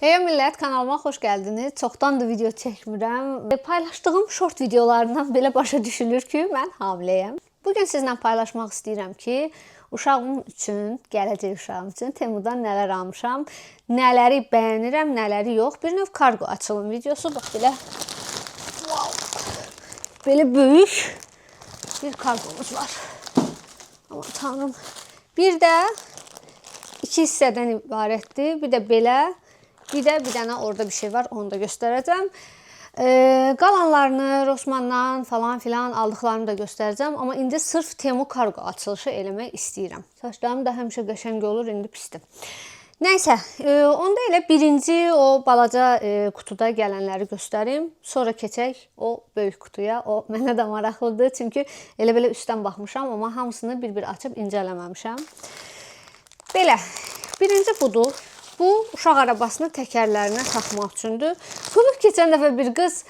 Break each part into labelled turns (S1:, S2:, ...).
S1: Hey millət, kanalıma xoş gəldiniz. Çoxdandır video çəkmirəm. Paylaşdığım short videolarından belə başa düşülür ki, mən hamiləyəm. Bu gün sizlə paylaşmaq istəyirəm ki, uşağım üçün, gələcək uşağım üçün Temudan nələr almışam, nələri bəyənirəm, nələri yox. Bir növ kargo açılım videosu. Bax belə. Wow. Belə böyük bir kargomuz var. Aman tanrım. Bir də iki hissədən ibarətdir. Bir də belə, bir də bir dənə orada bir şey var, onu da göstərəcəm. Qalanlarını Rossmanndan falan filan aldıqlarımı da göstərəcəm. Amma indi sırf Temu kargo açılışı eləmək istəyirəm. Saçlarım da həmişə qəşəng olur, indi pisdir. Nəysə, onda elə birinci o balaca qutuda gələnləri göstərim. Sonra keçək o böyük qutuya. O mənə də maraqlıdır, çünki elə belə üstdən baxmışam, amma hamısını bir-bir açıb incələməmişəm. Belə, birinci budur. Bu uşaq arabasını təkərlərinə taxmaq üçündür. Bunu keçən dəfə bir qız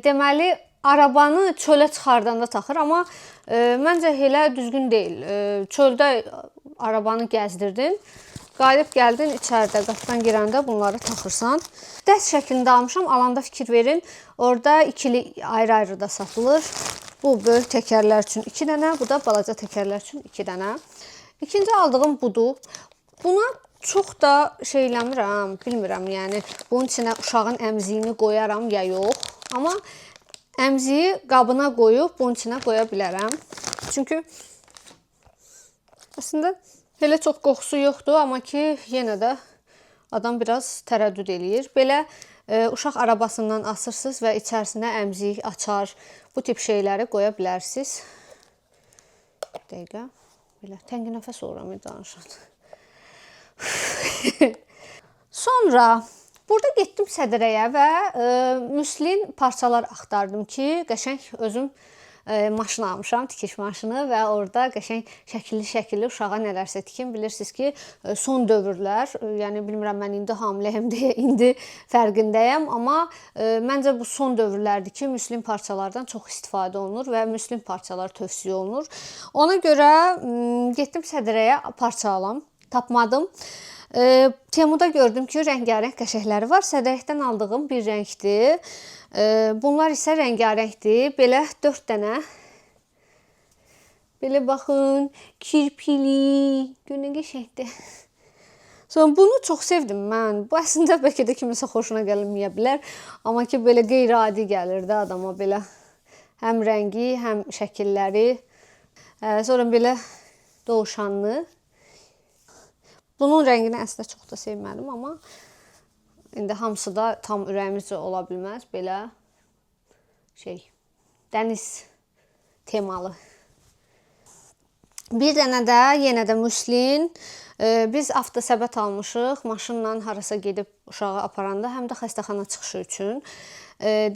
S1: deməli arabanı çölə çıxardanda taxır, amma məncə elə düzgün deyil. Çöldə arabanı gəzdirdin, qayıdıb gəldin içəridə qapıdan girəndə bunları taxırsan. Dəst şəklində almışam, alanda fikir verin. Orada ikili ayrı-ayrı da satılır. Bu böyük təkərlər üçün 2 dənə, bu da balaca təkərlər üçün 2 dənə. İkinci aldığım budur. Buna çox da şey eləmirəm, bilmirəm, yəni bunun içinə uşağın əmziyini qoyaram ya yox. Amma əmziyi qabına qoyub bunun içinə qoya bilərəm. Çünki əslində elə çox qoxusu yoxdur, amma ki yenə də adam biraz tərəddüd eləyir. Belə uşaq arabasından asırsınız və içərisinə əmzik, açar, bu tip şeyləri qoya bilərsiniz. Bir dəqiqə. Belə təngi nəfəs oluram danışan. Sonra burada getdim sədrəyə və müslin parçalar axtardım ki, qəşəng özüm maşın almışam, tikiş maşını və orada qəşəng şəkilli-şəkilli uşağa nələrsə tikim. Bilirsiniz ki, son dövrlər, yəni bilmirəm mən indi hamiləyəm deyə indi fərqindəyəm, amma məncə bu son dövrlərdir ki, müslin parçalardan çox istifadə olunur və müslin parçalar tövsiyə olunur. Ona görə getdim sədrəyə parça alam, tapmadım. Temuda gördüm ki, rəngarəng qəşəngləri var. Sədrəkdən aldığım bir rəngdir. Bunlar isə rəngarəngdir. Belə 4 dənə. Belə baxın, kirpili, gör nə qəşəngdir. Sonra bunu çox sevdim mən. Bu əslində bəlkə də kiminsə xoşuna gəlməyə bilər. Amma ki, belə qeyri-adi gəlirdi adama belə. Həm rəngi, həm şəkilləri. Sonra belə dovşanlı. Bunun rəngini əslində çox da sevmədim, amma indi hamısı da tam ürəyimizcə ola bilməz. Belə şey, dəniz temalı. Bir dənə də yenə də müslin. Biz avtosəbət almışıq. Maşınla harasa gedib uşağı aparanda, həm də xəstəxana çıxışı üçün.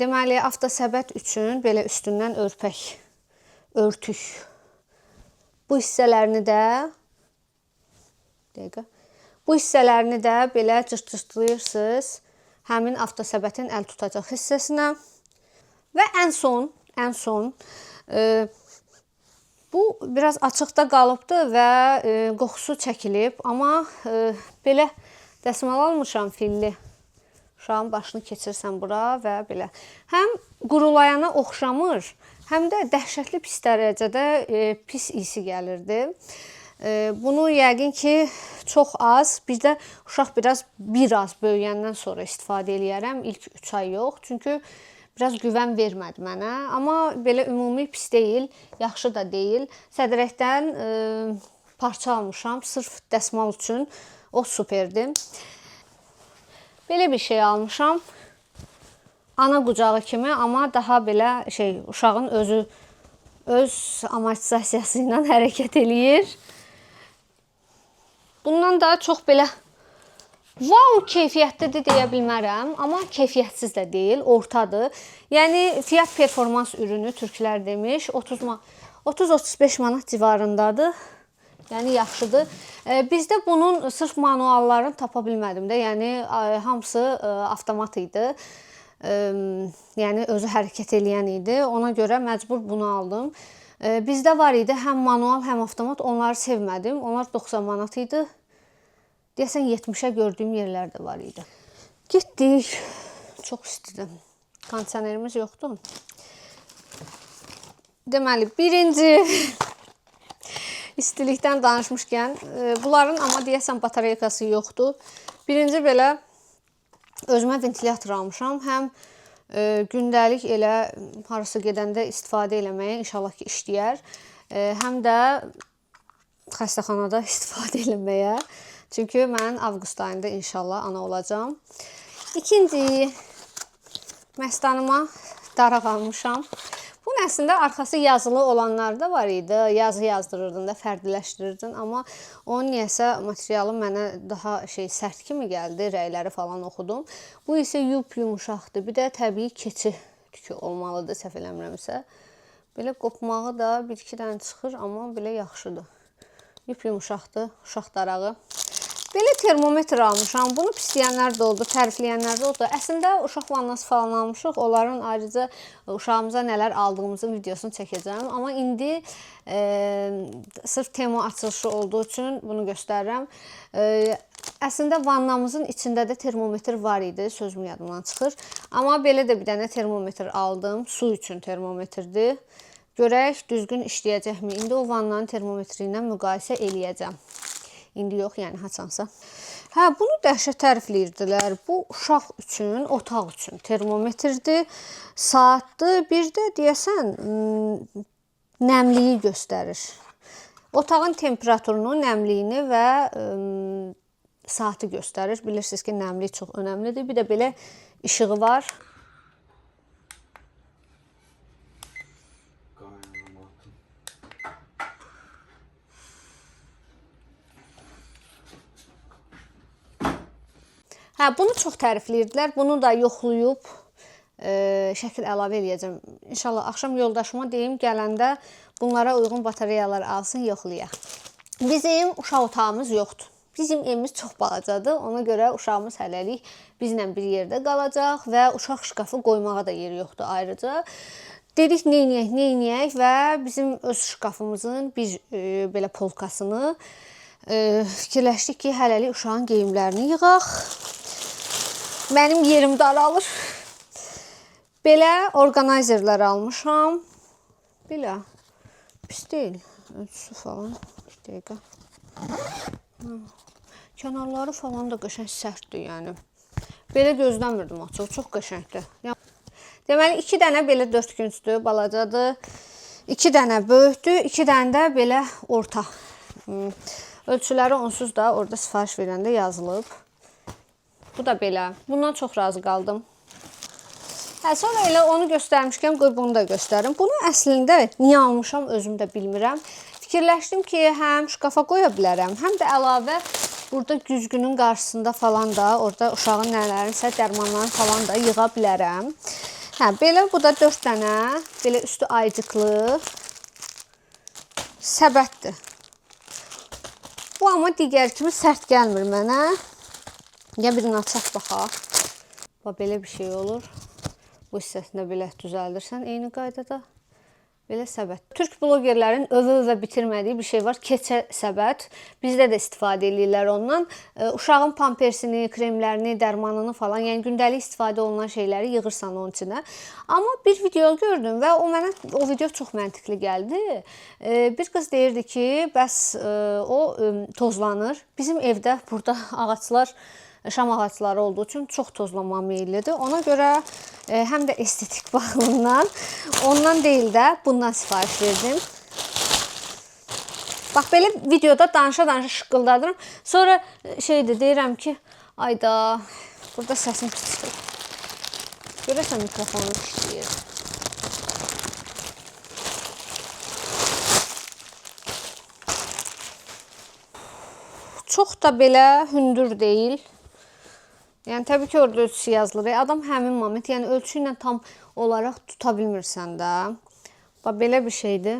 S1: Deməli, avtosəbət üçün belə üstündən örpək, örtük. Bu hissələrini də dəqiqə. Bu hissələrini də belə cırt-cırtlayırsınız həmin avtosəbətin əl tutacaq hissəsinə. Və ən son bu biraz açıqda qalıbdı və qoxusu çəkilib, amma belə dəsmal almışam filli. Uşağın başını keçirsən bura və belə. Həm qurulayana oxşamır, həm də dəhşətli pis dərəcədə pis isi gəlirdi. Bunu yəqin ki, çox az, bir də uşaq biraz böyüyəndən sonra istifadə eləyərəm, ilk 3 ay yox. Çünki biraz güvən vermədi mənə, amma belə ümumi pis deyil, yaxşı da deyil. Sədrəkdən parça almışam, sırf dəsmal üçün, o superdir. Belə bir şey almışam, ana qucağı kimi, amma daha belə şey, uşağın özü öz amortizasiyası ilə hərəkət eləyir. Bundan da çox belə wow keyfiyyətlidir deyə bilmərəm, amma keyfiyyətsiz də deyil, ortadır. Yəni fiyat performans ürünü türklər demiş, 30-35 manat civarındadır. Yəni yaxşıdır. Bizdə bunun sırf manuallarını tapa bilmədim də. Yəni hamısı avtomat idi. Yəni özü hərəkət eləyən idi. Ona görə məcbur bunu aldım. Bizdə var idi həm manual, həm avtomat. Onları sevmədim. Onlar 90 manat idi. Deyəsən 70-ə gördüyüm yerlər də var idi. Getdik. Çox istidir. Kondisionerimiz yoxdur. Deməli, birinci istilikdən danışmışkən, bunların amma deyəsən batareykası yoxdur. Birinci belə özümə ventilyator almışam. Həm gündəlik elə harasa gedəndə istifadə eləməyə inşallah ki işləyər. Həm də xəstəxanada istifadə eləməyə. Çünki mən avqust ayında inşallah ana olacağam. İkinci, məstanıma daraq almışam. Bunun əslində arxası yazılı olanlar da var idi. Yazı yazdırırdın da, fərdiləşdirirdin. Amma onun niyəsə materialı mənə daha sərt kimi gəldi. Rəyləri falan oxudum. Bu isə yup-yumuşaqdır. Bir də təbii keçi tükü olmalıdır, səhv eləmirəmsə. Belə qopmağı da bir-iki dənə çıxır, amma belə yaxşıdır. Yup-yumuşaqdır, uşaq darağı. Belə termometr almışam. Bunu pisləyənlər də oldu, tərifləyənlər də oldu. Əslində uşaq vannası falan almışıq. Onların ayrıca uşağımıza nələr aldığımızın videosunu çəkəcəm. Amma indi sırf Temu açılışı olduğu üçün bunu göstərirəm. Əslində vannamızın içində də termometr var idi, sözüm yadımdan çıxır. Amma belə də bir dənə termometr aldım. Su üçün termometrdir. Görək düzgün işləyəcəkmi? İndi o vannanın termometri ilə müqayisə eləyəcəm. İndi yox, yəni haçansa. Hə, bunu dəhşət tərifləyirdilər. Bu uşaq üçün, otaq üçün termometrdir, saatdır. Bir də deyəsən nəmliyi göstərir. Otağın temperaturunu, nəmliyini və saatı göstərir. Bilirsiniz ki, nəmlik çox önəmlidir. Bir də belə işığı var. Hə, bunu çox tərifləyirdilər. Bunu da yoxlayıb şəkil əlavə eləyəcəm. İnşallah axşam yoldaşıma deyim, gələndə bunlara uyğun batareyalar alsın, yoxlayaq. Bizim uşaq otağımız yoxdur. Bizim evimiz çox balacadır. Ona görə uşağımız hələlik bizlə bir yerdə qalacaq və uşaq şkafı qoymağa da yeri yoxdur ayrıca. Dedik, neyniyək, neyniyək və bizim öz şkafımızın bir belə polkasını fikirləşdik ki, hələlik uşağın geyimlərini yığaq. Mənim yerim daralır. Belə orqanayzerlər almışam. Belə. Pis deyil. Ölçüsü falan. Bir dəqiqə. Kənarları falan da qəşəng sərtdir yəni. Belə gözləmirdim açıq. Çox qəşəngdir. Deməli, 2 dənə belə 4 küncdür, balacadır. 2 dənə böyükdür, 2 dənə də belə orta. Ölçüləri onsuz da orada sifariş verəndə yazılıb. Bu da belə. Bundan çox razı qaldım. Hə, sonra elə onu göstərmişkən qoy bunu da göstərim. Bunu əslində niyə almışam özüm də bilmirəm. Fikirləşdim ki, həm şkafa qoya bilərəm, həm də əlavə burada güzgünün qarşısında falan da orada uşağın nələrinsə dərmanlarını falan da yığa bilərəm. Hə, belə bu da 4 dənə belə üstü aycıqlı səbətdir. Bu amma digər kimi sərt gəlmir mənə. Ya birini açaq baxaq. Bax, belə bir şey olur. Bu hissəsində belə düzəldirsən eyni qaydada. Belə səbət. Türk blogerlərin övə-övə bitirmədiyi bir şey var. Keçə səbət. Bizdə də istifadə eləyirlər ondan. Uşağın pampersini, kremlərini, dərmanını falan, yəni gündəlik istifadə olunan şeyləri yığırsan onun içinə. Amma bir video gördüm və o mənə o video çox məntiqli gəldi. Bir qız deyirdi ki, bəs o tozlanır. Bizim evdə burada ağaclar, şam ağacları olduğu üçün çox tozlanma meyillidir. Ona görə həm də estetik baxımından ondan deyil də bundan sifariş verdim. Bax belə videoda danışa-danışa şıqqıldadıram. Sonra şeydir, deyirəm ki, ayda burada səsim pis çıxır. Görəsən mikrofonum işləyir. Çox da belə hündür deyil. Yəni təbii ki, orada ölçüsü yazılır. Adam həmin moment, yəni ölçü ilə tam olaraq tuta bilmirsən də. Bax belə bir şeydir.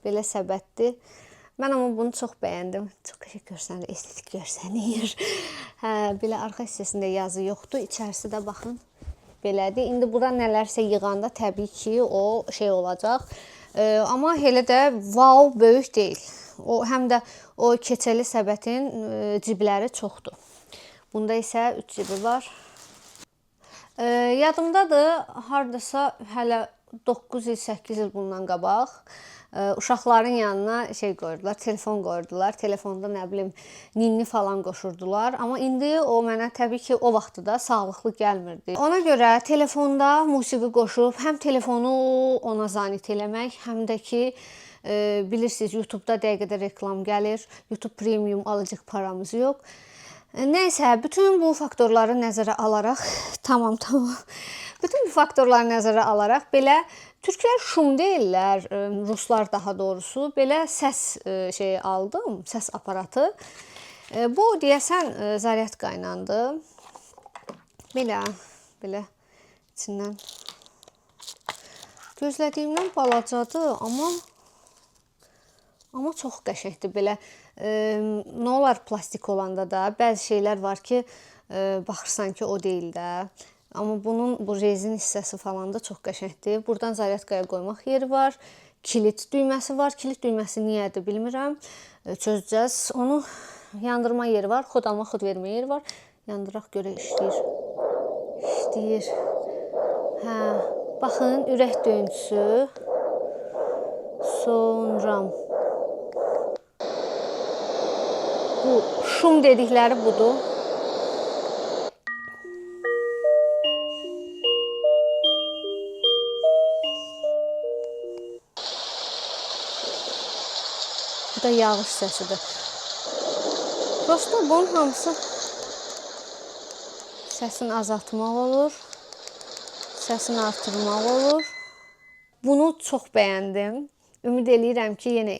S1: Belə səbətdir. Mən amma bunu çox bəyəndim. Çox qəşəng görsənir, estetik görsənir. Hə, belə arxa hissəsində yazı yoxdur. İçərisi də baxın belədir. İndi bura nələrsə yığanda təbii ki, o şey olacaq. Amma elə də wow böyük deyil. O həm də o keçəli səbətin cibləri çoxdur. Bunda isə 3 cibi var. Yadımdadır, hardasa hələ 9 il, 8 il bundan qabaq uşaqların yanına şey qoyurdular, telefon qoyurdular. Telefonda nə bilim ninni falan qoşurdular. Amma indi o mənə təbii ki, o vaxtı da sağlıqlı gəlmirdi. Ona görə telefonda musiqi qoşub həm telefonu ona zanit eləmək, həm də ki bilirsiniz, YouTube-da dəqiqədə reklam gəlir. YouTube Premium alacaq paramız yox. Nəysə, bütün bu faktorları nəzərə alaraq, tamam. Bütün bu faktorları nəzərə alaraq belə türklər şum deyirlər, ruslar daha doğrusu, belə səs şeyi aldım, səs aparatı. Bu deyəsən zaryadka iləndir. Belə içindən gözlədiyimdən balacadır, amma çox qəşəngdir. Belə nə olar plastik olanda da bəzi şeylər var ki, baxırsan ki, o deyil də. Amma bunun bu rezin hissəsi falan da çox qəşəngdir. Buradan zaryadkaya qoymaq yeri var. Kilit düyməsi var. Kilit düyməsi niyədir bilmirəm. Çözeceğiz. Onu yandırma yeri var. Xod alma, xod vermə yeri var. Yandıraq görək işləyir. İşləyir. Hə, baxın, ürək döyüntüsü. Sonra bu şum dedikləri budur. Bu da yağış səsidir. Prosto bunun hamısı səsini azaltmaq olur, səsini artırmaq olur. Bunu çox bəyəndim. Ümid eləyirəm ki, yenə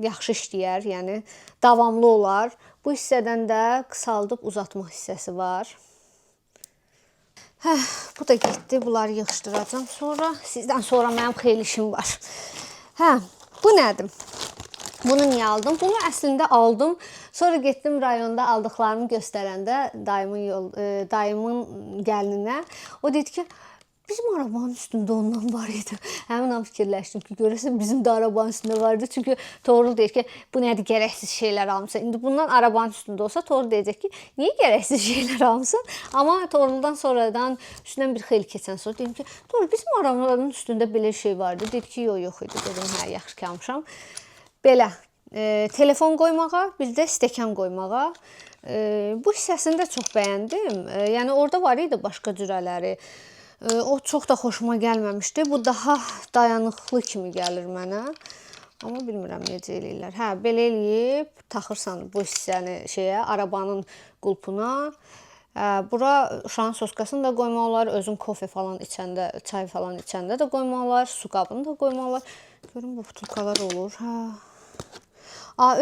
S1: yaxşı işləyər, yəni davamlı olar. Bu hissədən də qısaldıb uzatmaq hissəsi var. Hə, bu da getdi. Bunları yığışdıracağam sonra. Sizdən sonra mənim xeyli işim var. Hə, bu nədir? Bunu niyə aldım? Bunu əslində aldım. Sonra getdim rayonda aldıqlarımı göstərəndə dayımın gəlininə. O dedi ki, bizim arabanın üstündə ondan var idi. Həmin an fikirləşdim ki, görəsən bizim də arabanın üstündə var idi. Çünki Toğrul deyir ki, bu nədir, gərəksiz şeylər almısan. İndi bundan arabanın üstündə olsa Toğrul deyəcək ki, niyə gərəksiz şeylər almısan? Amma Toğruldan sonradan üstündən bir xeyli keçən sonra deyim ki, Toğrul, bizim arabanın üstündə belə şey var idi. Dedi ki, yox, yox idi. Dedim, hə, yaxşı ki almışam. Belə, telefon qoymağa, bir də stəkan qoymağa. Bu hissəsini də çox bəyəndim. Yəni orada var idi başqa cürələri. O çox da xoşuma gəlməmişdi. Bu daha dayanıqlı kimi gəlir mənə. Amma bilmirəm necə eləyirlər. Hə, belə eləyib taxırsan bu hissəni şeyə, arabanın qulpuna. Bura uşağın soskasını da qoymaq olar, özün kofe falan içəndə, çay falan içəndə də qoymaq olar, su qabını da qoymaq olar. Görün bu butulkalar olur. Hə.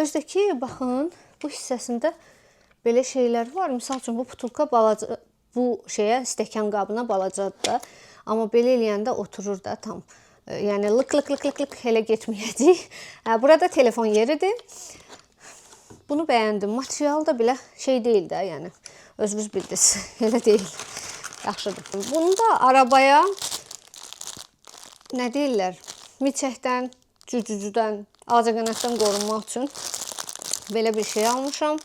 S1: Özdəki, baxın, bu hissəsində belə şeylər var. Misal üçün, bu butulka balaca, bu şeyə, stəkan qabına balacadır da. Amma belə eləyəndə oturur da tam. Yəni, lık lık lık lık lık elə getməyəcək. Burada telefon yeridir. Bunu bəyəndim. Material da belə şey deyil də, yəni. Özünüz bildiniz. Elə deyil. Yaxşıdır. Bunu da arabaya nə deyirlər? Milçəkdən, cücücüdən, ağcaqanaddan qorunmaq üçün belə bir şey almışam.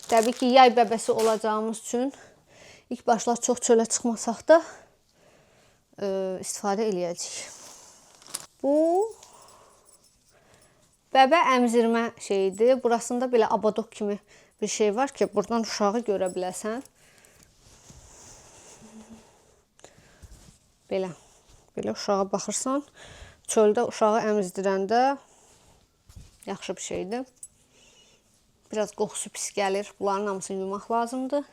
S1: Təbii ki, yay bəbəsi olacağımız üçün ilk başlar çox çölə çıxmasaq da istifadə eləyəcəyik. Bu bəbə əmzirmə şeyidir. Burasında belə abadok kimi bir şey var ki, buradan uşağı görə biləsən. Belə, belə uşağa baxırsan. Çöldə uşağı əmizdirəndə yaxşı bir şeydir. Biraz qoxusu pis gəlir. Bunların hamısını yumaq lazımdır.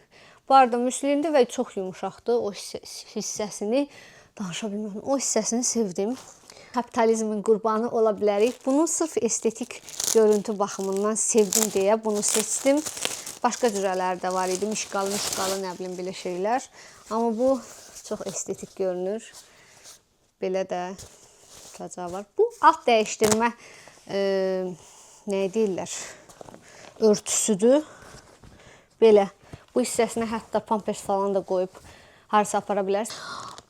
S1: Bu arada müslindir və çox yumuşaqdır. O hissəsini danışa bilmirəm. O hissəsini sevdim. Kapitalizmin qurbanı ola bilərik. Bunu sırf estetik görüntü baxımından sevdim deyə bunu seçdim. Başqa cürələr də var idi. Mişqalı, mişqalı, nə bilim belə şeylər. Amma bu çox estetik görünür. Belə də tutacağı var. Bu alt dəyişdirmə nə deyirlər? Örtüsüdür. Belə. Bu hissəsinə hətta pampers falan da qoyub harasa apara bilərsiniz.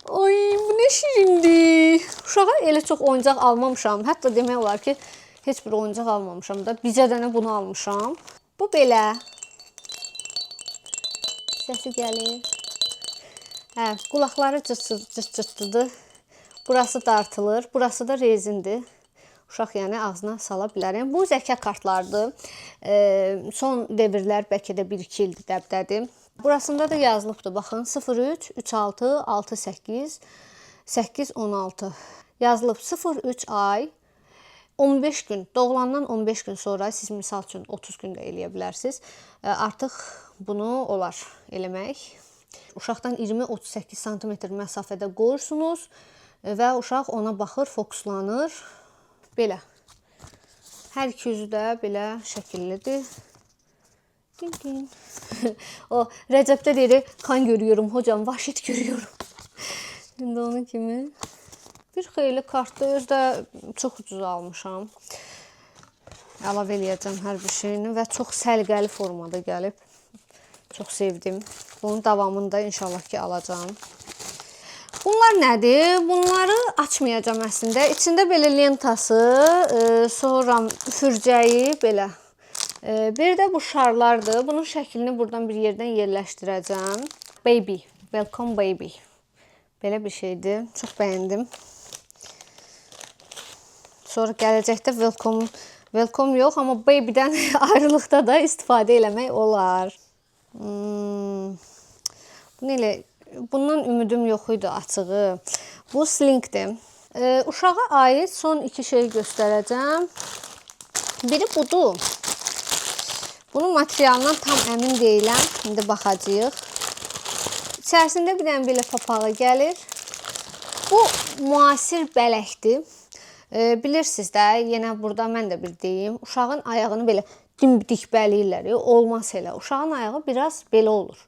S1: Ay, bu nə şirindir. Uşağa elə çox oyuncaq almamışam. Hətta demək olar ki, heç bir oyuncaq almamışam da. Bircə dənə bunu almışam. Bu belə. Səsi gəlir. Hə, qulaqları cırt-cırtlıdır. Burası dartılır, burası da rezindir. Uşaq yəni ağzına sala bilər. Yəni, bu zəka kartlardır. Son devirlər bəlkə də 1-2 ildir dəbdədir. Burasında da yazılıbdır. Baxın, 03, 36, 68, 8, 16. Yazılıb 03 ay 15 gün, doğulandan 15 gün sonra siz misal üçün 30 gün də eləyə bilərsiniz. Artıq bunu olar eləmək. Uşaqdan 20-38 sm məsafədə qoyursunuz və uşaq ona baxır, fokuslanır. Belə. Hər iki üzü də belə şəkillidir. Din din. O Rəcəbdə deyir, kan görüyorum hocam, vahşet görüyorum. İndi onun kimi. Bir xeyli kartda özü də çox ucuz almışam. Əlavə eləyəcəm hər bir şeyini və çox səliqəli formada gəlib. Çox sevdim. Bunun davamını da inşallah ki alacağam. Bunlar nədir? Bunları açmayacağam əslində. İçində belə lentası, sonra üfürcəyi belə. Bir də bu şarlardır. Bunun şəklini buradan bir yerdən yerləşdirəcəm. Baby, welcome baby. Belə bir şeydir. Çox bəyəndim. Sonra gələcəkdə welcome, welcome yox, amma babydən ayrılıqda da istifadə eləmək olar. Bunu elə bundan ümidim yox idi açığı. Bu slingdir. Uşağa aid son iki şey göstərəcəm. Biri budur. Bunun materialından tam əmin deyiləm. İndi baxacağıq. İçərisində bir dənə belə papağı gəlir. Bu müasir bələkdir. Bilirsiniz də, yenə burada mən də bir deyim. Uşağın ayağını belə dimdik bələyirlər. Olmaz elə. Uşağın ayağı biraz belə olur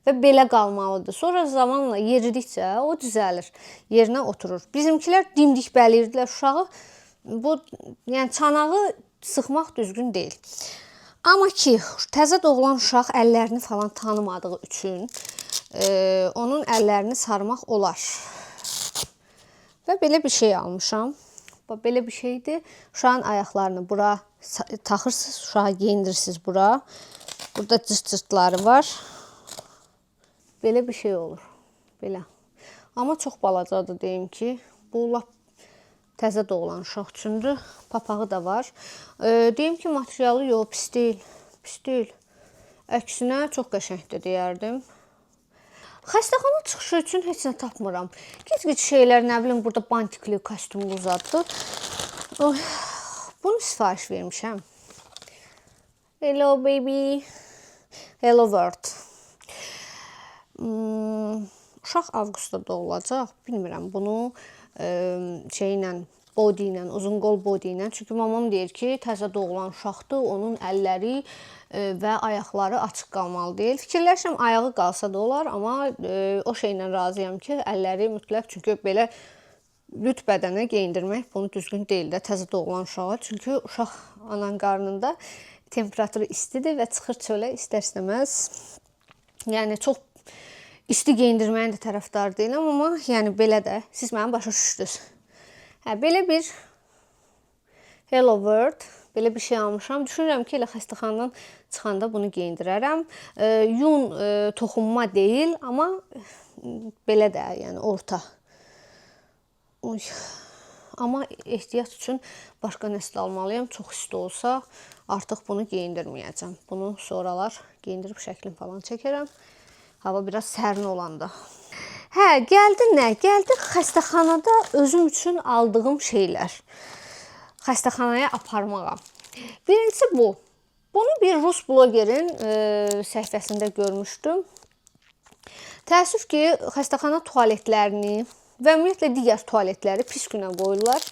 S1: və belə qalmalıdır. Sonra zamanla yeridikcə o düzəlir, yerinə oturur. Bizimkilər dimdik bəliyirdilər uşağı. Bu, yəni çanağı sıxmaq düzgün deyil. Amma ki, təzə doğulan uşaq əllərini falan tanımadığı üçün onun əllərini sarmaq olar. Və belə bir şey almışam. Bax, belə bir şeydir. Uşağın ayaqlarını bura taxırsınız, uşağı geyindirirsiniz bura. Burada cırt-cırtları var. Belə bir şey olur. Belə. Amma çox balacadır deyim ki. Bu lap təzə doğulan uşaq üçündür. Papağı da var. Deyim ki, materialı yox, pis deyil. Pis deyil. Əksinə çox qəşəngdir deyərdim. Xəstəxana çıxışı üçün heç nə tapmıram. Gic-gic şeylər, nə bilim, burada bantikli, kostyumlu zaddır. Oy, bunu sifariş vermişəm. Hello baby. Hello world. Uşaq avqustda doğulacaq. Bilmirəm bunu şeylə, body ilə, uzun qol body ilə. Çünki mamam deyir ki, təzə doğulan uşaqdır, onun əlləri və ayaqları açıq qalmalı deyil. Fikirləşirəm, ayağı qalsa da olar, amma o şeylə razıyam ki, əlləri mütləq, çünki belə lüt bədənə geyindirmək bunu düzgün deyil də təzə doğulan uşağa. Çünki uşaq ananın qarnında temperaturu istidir və çıxır çölə istər-istəməz. Yəni çox isti geyindirməyin də tərəfdarı deyiləm, amma yəni belə də siz məni başa düşdünüz. Hə, belə bir Hello World, belə bir şey almışam. Düşünürəm ki, elə xəstəxanadan çıxanda bunu geyindirərəm. Yun toxunma deyil, amma belə də, yəni orta. Oy. Amma ehtiyat üçün başqa nəsə almalıyam. Çox isti olsa artıq bunu geyindirməyəcəm. Bunu sonralar geyindirib şəklini falan çəkərəm. Hava biraz sərin olanda. Hə, gəldi nə? Gəldi xəstəxanada özüm üçün aldığım şeylər. Xəstəxanaya aparmağa. Birincisi bu. Bunu bir rus blogerin səhifəsində görmüşdüm. Təəssüf ki, xəstəxana tualetlərini və ümumiyyətlə digər tualetləri pis günə qoyurlar.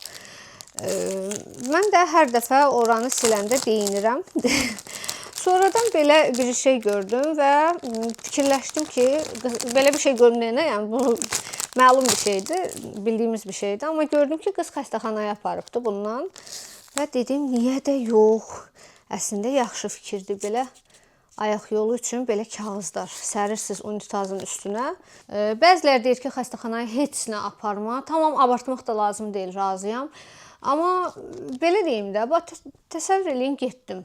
S1: Mən də hər dəfə oranı siləndə deyinirəm. Sonradan belə bir şey gördüm və fikirləşdim ki, belə bir şey gördüm deyənə, yəni bu məlum bir şeydir, bildiyimiz bir şeydir. Amma gördüm ki, qız xəstəxanaya aparıbdı bundan və dedim, niyə də yox. Əslində yaxşı fikirdir belə. Ayaq yolu üçün belə kağızlar sərirsiniz unitazın üstünə. Bəziləri deyir ki, xəstəxanaya heç nə aparma. Tamam, abartmaq da lazım deyil, razıyam. Amma belə deyim də, bax, təsəvvür eləyin, getdim.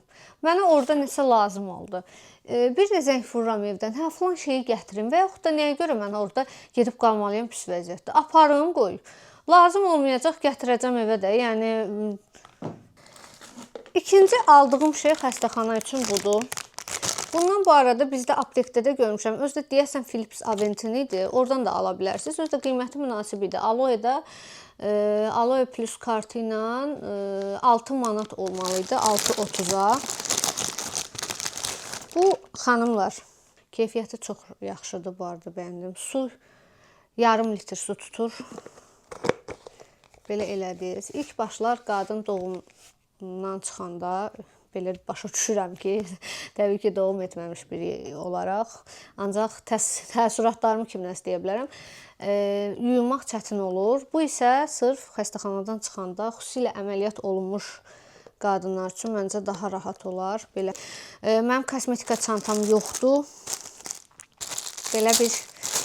S1: Mənə orada nəsə lazım oldu. Bir də zəng vururam evdən. Hə, filan şeyi gətirin və yaxud da nəyə görə mən orada gedib qalmalıyam pis vəziyyətdə. Aparım, qoy. Lazım olmayacaq, gətirəcəm evə də. Yəni ikinci aldığım şey xəstəxana üçün budur. Bundan bu arada bizdə aptekdə də görmüşəm. Özü də deyəsən Philips Aventine idi. Oradan da ala bilərsiniz. Özü də qiyməti münasib idi. Aloe-da Aloe Plus kartı ilə 6 manat olmalı idi. 6.30-a. Bu xanımlar, keyfiyyəti çox yaxşıdır bu arada, bəyəndim. Su yarım litr su tutur. Belə elədiniz. İlk başlar qadın doğumdan çıxanda belə başa düşürəm ki, təbii ki, doğum etməmiş biri olaraq, ancaq təəssüratlarımı kimdənsə deyə bilərəm. Yuyunmaq çətin olur. Bu isə sırf xəstəxanadan çıxanda xüsusilə əməliyyat olunmuş qadınlar üçün məncə daha rahat olar. Belə. Mənim kosmetika çantam yoxdur. Belə bir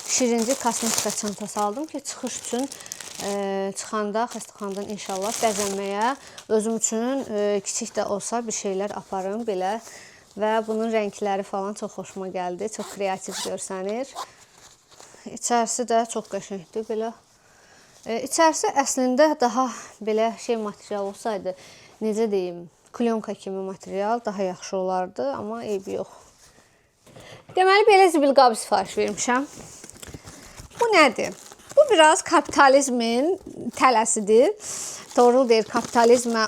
S1: şirinci kosmetika çantası aldım ki, çıxış üçün çıxanda xəstəxanadan inşallah bəzənməyə özüm üçün kiçik də olsa bir şeylər aparım belə. Və bunun rəngləri falan çox xoşuma gəldi. Çox kreativ görsənir. İçərisi də çox qəşəngdir belə. İçərisi əslində daha belə şey material olsaydı, necə deyim, klyonka kimi material daha yaxşı olardı, amma eybi yox. Deməli, belə zibil qabı sifariş vermişəm. Bu nədir? Bu biraz kapitalizmin tələsidir. Toğrul deyir, kapitalizmə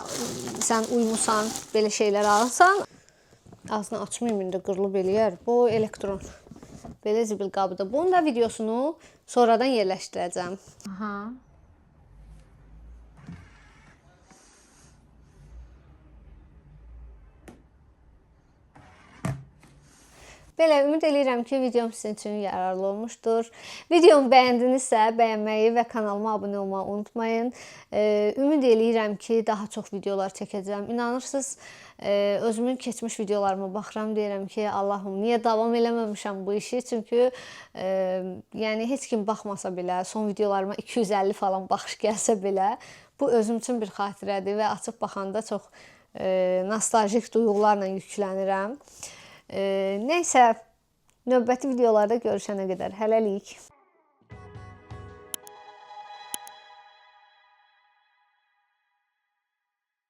S1: sən uymusan, belə şeylər alırsan. Ağzını açmayayım indi, qırılıb eləyər. Bu elektron. Belə zibil qabıdır. Bunun da videosunu sonradan yerləşdirəcəm. Aha. Belə ümid eləyirəm ki, videom sizin üçün yararlı olmuşdur. Videomu bəyəndinizsə, bəyənməyi və kanalıma abunə olmağı unutmayın. Ümid eləyirəm ki, daha çox videolar çəkəcəm. İnanırsınız, özümün keçmiş videolarıma baxıram, deyirəm ki, Allahım, niyə davam eləməmişəm bu işi? Çünki yəni heç kim baxmasa belə, son videolarıma 250 falan baxış gəlsə belə, bu özüm üçün bir xatirədir və açıb baxanda çox nostaljik duyğularla yüklənirəm. Nəysə, növbəti videolarda görüşənə qədər hələlik.